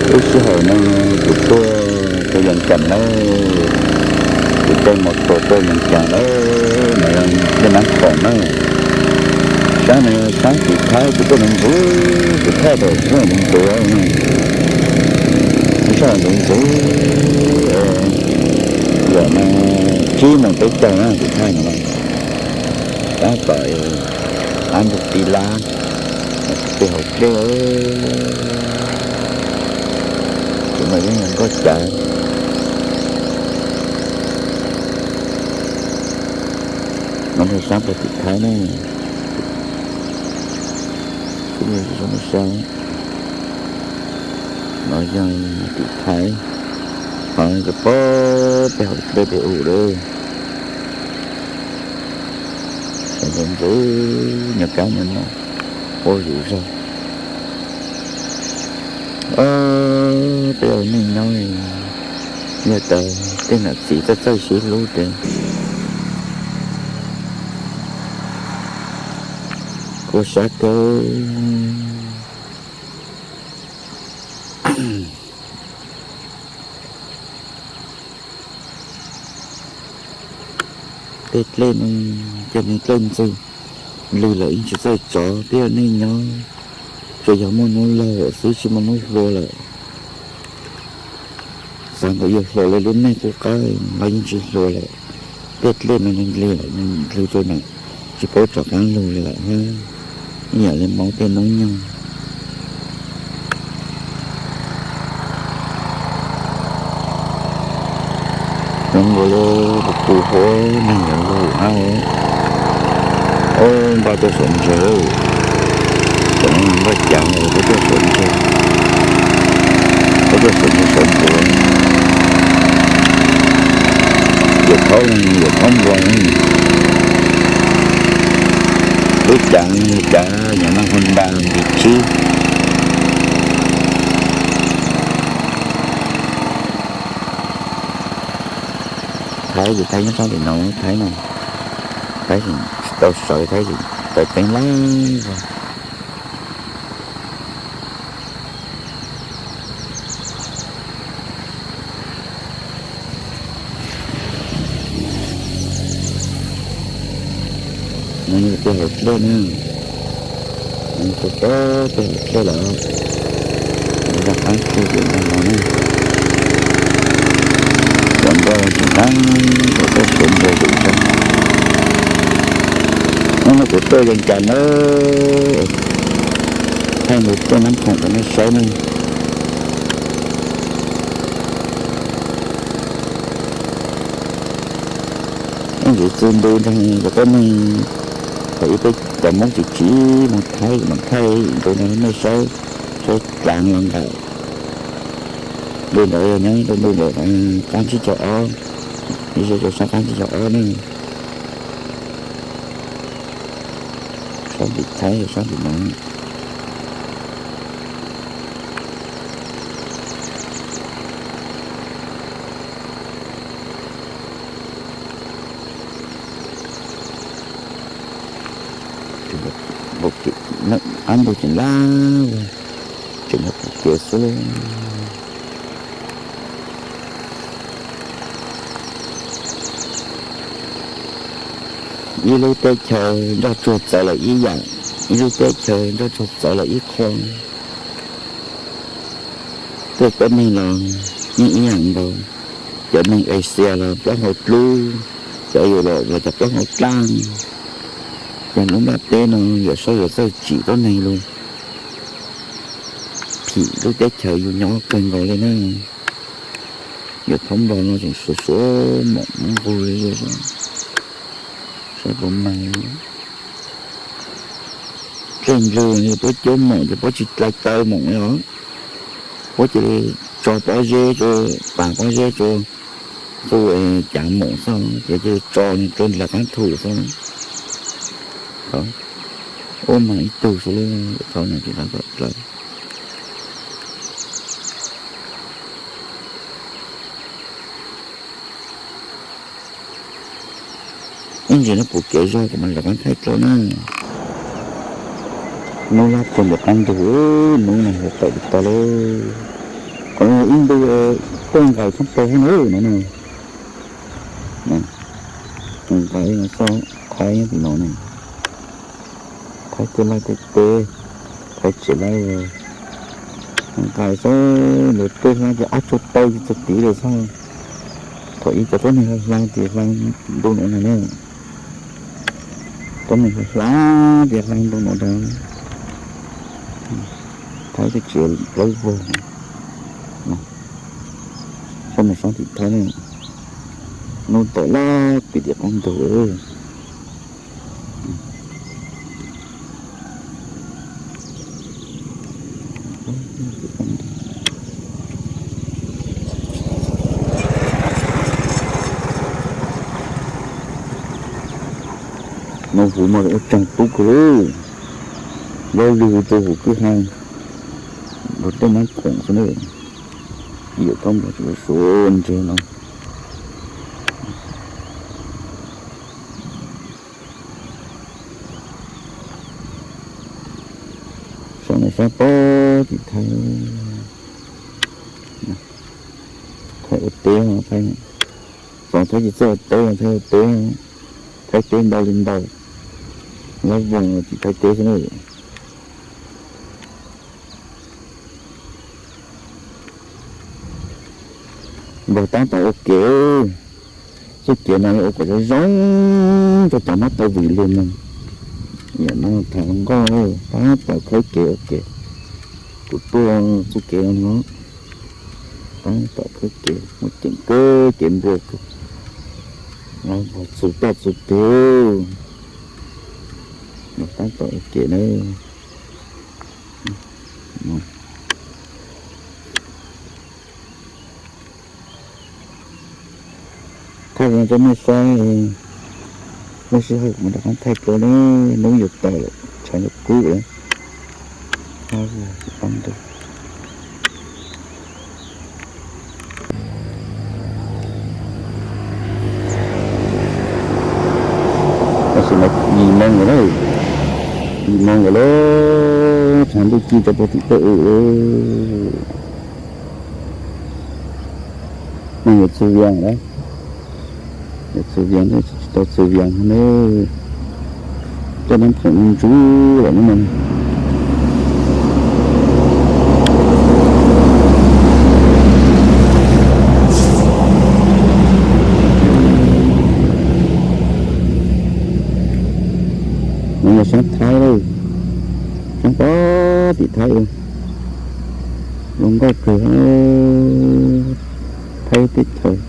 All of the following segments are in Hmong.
Lub sij hawm no kuv tuaj rau Yees Cas nawb, kuv caij mos tshua tuaj Yees Cas nawb, mas yog ntiaj nab khoom nawb. Sab no sab tim Thaib, kuv tuaj ntxuv ntxuv, kuv thaij tau sab ntxuv ntxuv no, sab ntxuv ntxuv, yam no tsib moos peb caug na kuv thaij no, tab tom qab ntug ti lab, kuv pem hauv dlej, kuv mas yeej yog nkauj cav. No yog sab plaws tim Thaib na, sab, no yog tim Thaib, ho cov pob peb hauv dlej peb ub lawm. Sab ntxuv ntxuv, nyob kab no no, ua zuj zus. Peb ua neej nyob, yog tas tej nam txiv txawj txawj sib hlub ces kuj sab kawg. Tej dlej no cov me dlej ntxwg lwg lawm yeej tsis txawj tsov, peb ua neej nyob tsuas yog muaj hnub laug xwb tsis muaj hnub hluas lawm. Xav nkaus yuav hluas li lub neej qub qab los yeej tsis hluas lawm. Tej dlej no lwg lawm, lwg rau na, tsis paub rov qab lug li lawm hab. Ib yam li maub tej noob nyoog. Zoo nkaus li kuv pus huab neeg yuav lug hab. Ob npaj tuaj suav ntses, cov no npaj cav, puab tuaj suav ntses, puab tuaj suav ntses suav npua. Yawm thaub, yawm thaub npua, lub cav, cav yam no Honda nqis tsib. Thaib ces Thaib nyob sab tim no, Thaib no, Thaib tsis tau sawv, Thaib tsis tau teeb lawm. No yog tej hauv dlej na, no yog tej hauv dlej lawm, rov qab txug tim ntag no na. Cov nroj tseem qab tau tuaj suav ntses zuj zus. Hnub no kuv tuaj Yees Cas nawb, thaij ntu tej nab khoom rau nej saib na. Ib ntsis txug ntu nrog cov tuab neeg, thaum ub peb cov Moob tsis tsiv mus Thaib, mus Thaib ntu no nej saib, saib dlav los ntawm, ntu ntawd yog nyob rau ntu ntawm qab tsib caug ob, ib zej rau sab qab tsib caug ob na. Sab tim Thaib, sab tim no. Qab ntug tseem laj, tseem yog pum kev xwb. Ib lub teb chaws nroj tsuag txawv lawm ib yam, ib lub teb chaws nroj tsuag txawv lawm ib qho. Tej tuab neeg los yeej ib yam nkaus, cov neeg Asia los plaub hau dlub, cov Europe los cov plaub hau dlaaj. Yog lub nplaj teb no yawm saub yuav txawj tsim tuab neeg lug phim lub teb chaws yug nyob kawg nkaus li na. Yawm thaub nplog no tseem suav suav mom nqug li, saib puas mag. Dlej nplwg puab cuab mom ces puab tsis dlai taw mom li os, puab cia li tso pob zeb rua, pas pob zeb rua, tu cav mom xwb ces cia li tso rua nplawg qaab thu xwb. Ua mag ib tug xwb lawm, thaum no tsis dlai dlawb. Ib ntsis no pum kev zog kuv mam lawv qaab thaij dlua na. Nub lab puag ntim qaab ntug, nub no yuav tawm tsis tau lawm. Ib ntu tuaj nqaim thoob plaws no na. Nqaim xwb, thaib tim no ne, thaib tej laj tej teb, thaib tsev lawm. Nqaim xwb, nws tuaj hlab ces ab tsuag tau txog tid lawm xwb. Thaum ub cov tuab neeg hlab hlab ces hlab ntu no na. Tuab neeg hlab hlab ces hlab ntu no ntag. Thaib tej tsev plaub vog. Sab no sab tim thaib ne, hnub tawm laj pim tim qab ntug. No huv mas ua tsaug tub kawg li, loj lug rau huv kwj ha, nrog tej mab khoom xwb na. Yawm koj mus tsuas suav ntseg no. Sab no sab pob tim thaib, thaib ua teb, thaib, thaib tsis txawj ua teb, thaib ua teb, thaib teb ntau li ntau, lab voos tim thaib teb xwb na. Npog tab tom ua kev, txuj kev no ua kom zoo zoo rau cov mab tau vwm lug mus. Yam no tham hluas nkauj tab tom khawb kev ua kev, kuv tuaj txuj kev no tab tom khawb kev mus ceem kawg kev npua kawg, txus toj txus twg, tab tom ua kev na. Thaij li no rau nej saib, lub sij hawm kuv mam rov qab thaij dua ne, hnub yuav tawm lawm, tshav yuav kub lawm. Tam sim no yim moo lawm, yim moo lawm lauj, tshav ntuj ci rau puag tim tej u lawm. No yuav txug Vias lawm, yuav txug Vias, tsis tau txug Vias no ne, coj nab khoom ntsuj lawm no. No yog sab Thaib, sab pob tim Thaib, zoo nkauj kawg, Thaib teb chaws.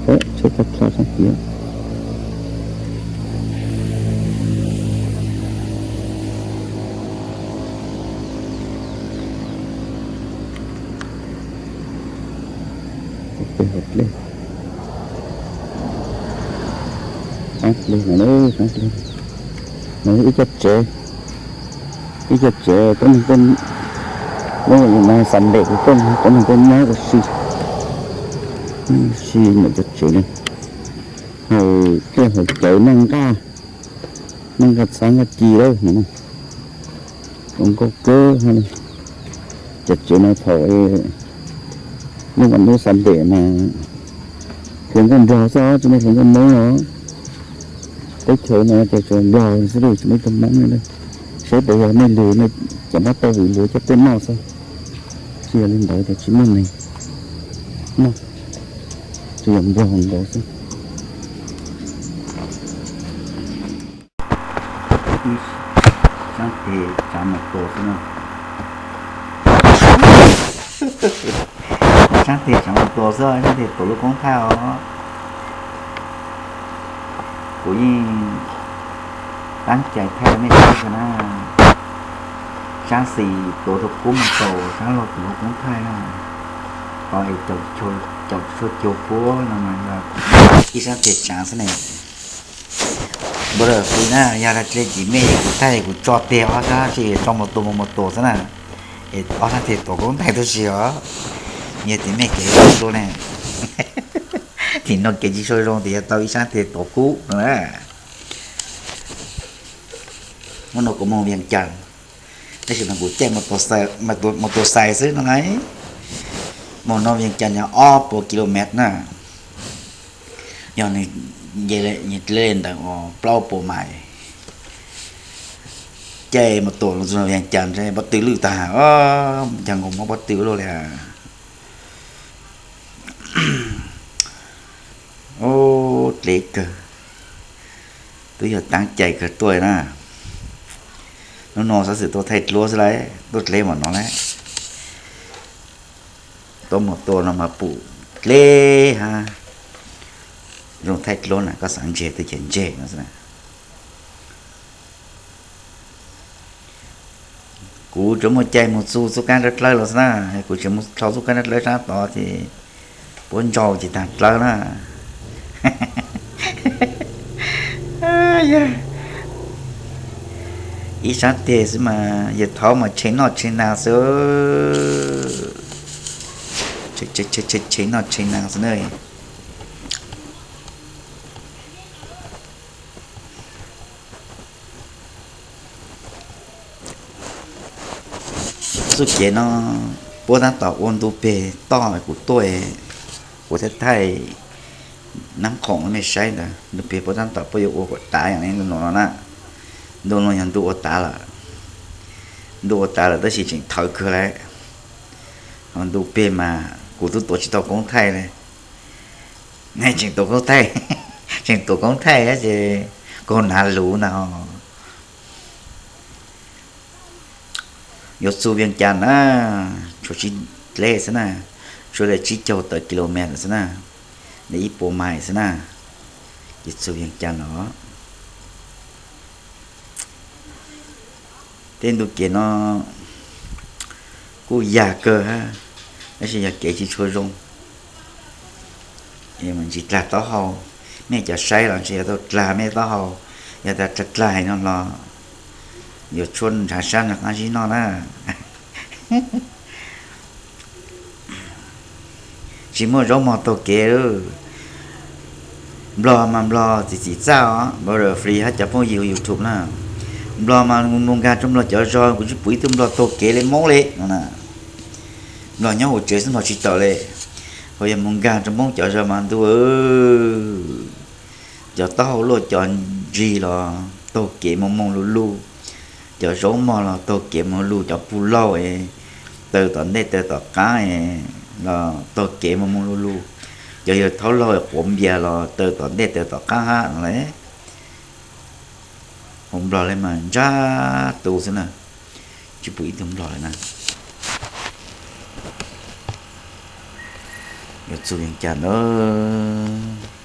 Tsheb tag plha sab tid. Ib co tsev, ib co tsev tuab neeg tuaj, lub no Sunday kuv tuaj, tuab neeg tuaj nyob ua si, ua si ntawm cov tsev no, haus dej haus cawv noj nqaj, noj nqaj txhab nqaj ci lawm no. Zoo nkauj kawg. Cov tsev no thaum lub vas nub Sunday mas hluas nkauj Nplog xwb, tsis muaj hluas nkauj Hmoob os. Teb chaws no ces tsuas Nplog xwb, tsis muaj ib tug Hmoob li. Saib puas yog nej lwg, cov mab tau vwm lwg coj tuaj noj xwb. Tsis yog li ntawd ces tsis muaj neeg noj, tsuas yog Nplog nkaus xwb. Ib sab tes tsav mus tua xwb na. Sab tes tsav mus tua xwb, sab tes tuav lub koob thaij os. Kuv yeej tab cai thaij nej saib xwb na. Sab xis tuav rau kub mus tau, sab laug tuav lub koob thaij na. Qhov es caum tshuaj cuag puab no mas yog ib sab tes tsav xwb ne. Brother, kuv na, yog dab tsi ces mej kuv thaij kuv tso tes ob sab tsi tso mus tua mus mus tua xwb na. Es ob sab tes tuav koob thaij tuaj si os. Yog tias mej kev zoo dua ne, tim no kev tsis tshua zoo tias yog tau ib sab tes tuav kub no na. Hnub no kuv mus Vias Cas, Tab sis mas kuv caij mos tus xais xwb no lauj. Mus no Vias Cas yog ob puas kilomev na, yog nws nce li ntawm plaub puas mais. Caij mos tus los txog Vias Cas ntshe pob tw lwj tag, yog nkaus mob pob tw luaj li. Ub, dleb kawg, twb yog taab cai kawg tuaj na. Hnub no xov xwm tuaj thaij duab xwb lauj, tuaj dleb mam no lauj. Tuaj mus tua no mas pum dleb hab. Zoo thaij duab na, koj xav ntseg twb ces ntseg no xwb na. Kuv tsuas muaj cai mus txug txuj kaab dlawb dlawb los xwb na, kuv tsis mus dlhau txuj kaab dlawb dlawb sab tod ces puab ntsau ces taag dlawb na. Ib sab teg xwb mas yawg thaub mas tshe noj tshe nag xwb, tshe noj tshe nag xwb na. Txuj kev no puab taab tom ua ntu peg toj kuv tuaj, kuv thaij thaij nab khoom mej saib ntawd, ntu peg puab taab tom puab yuav ua kuas tav yam li ntu no no na. Ntu no yog ntu ua tav lawm, ntu ua tav lawm tab sis tseem thawv kawg lawm. Ho ntu peg mas kuv twb tuav tsis tau koob thaij li. Tseem tuav koob thaij, tseem tuav koob thaij ces kaug nav luv na. Yuav txug Vias Cas na, tshuav tsib dleb xwb na, tshuav li tsib caug tawm kilomev xwb na, li ib puas mais xwb na, ces txug Vias Cas lawm. Tej ntu kev no kuj yag kawg hab, tab sis yog kev tsis tshua zoo. Ntsis dlag taub hau, mej cov saib los ntsis yuav tau dlag mej taub hau, yog tas dlag dlag heev no los yuav tshuab nrhav sab nrhav qaab zib noj na. Tsis muaj zaub mog taug kev. Nplog mas nplog txim txim txaj os, Border Free hab cov phooj ywg YouTube na. Nplog mas mus nkag rua nplog cov zog kuv tsis pum ib tug nplog taug kev li Moob li no na. Nplog nyob hauv tsev xwb nplog tsis tawm li, ho yog mus nkag rua Moob cov zog mas ntuj, cov taub hau luaj cov ntsig los taug kev moog moog lug lug, cov zaub mog los taug kev moog lug, cov pug laug taw tom ntej taw tom qaab los taug kev moog moog lug lug, cov yawg thaub laug quav npias los taw tom ntej taw tom qaab hab no. Hauv nplog le mas ntsab tu xwb na, tsis pum ib tug nplog li na. Yuav txug Vias Cas lawm.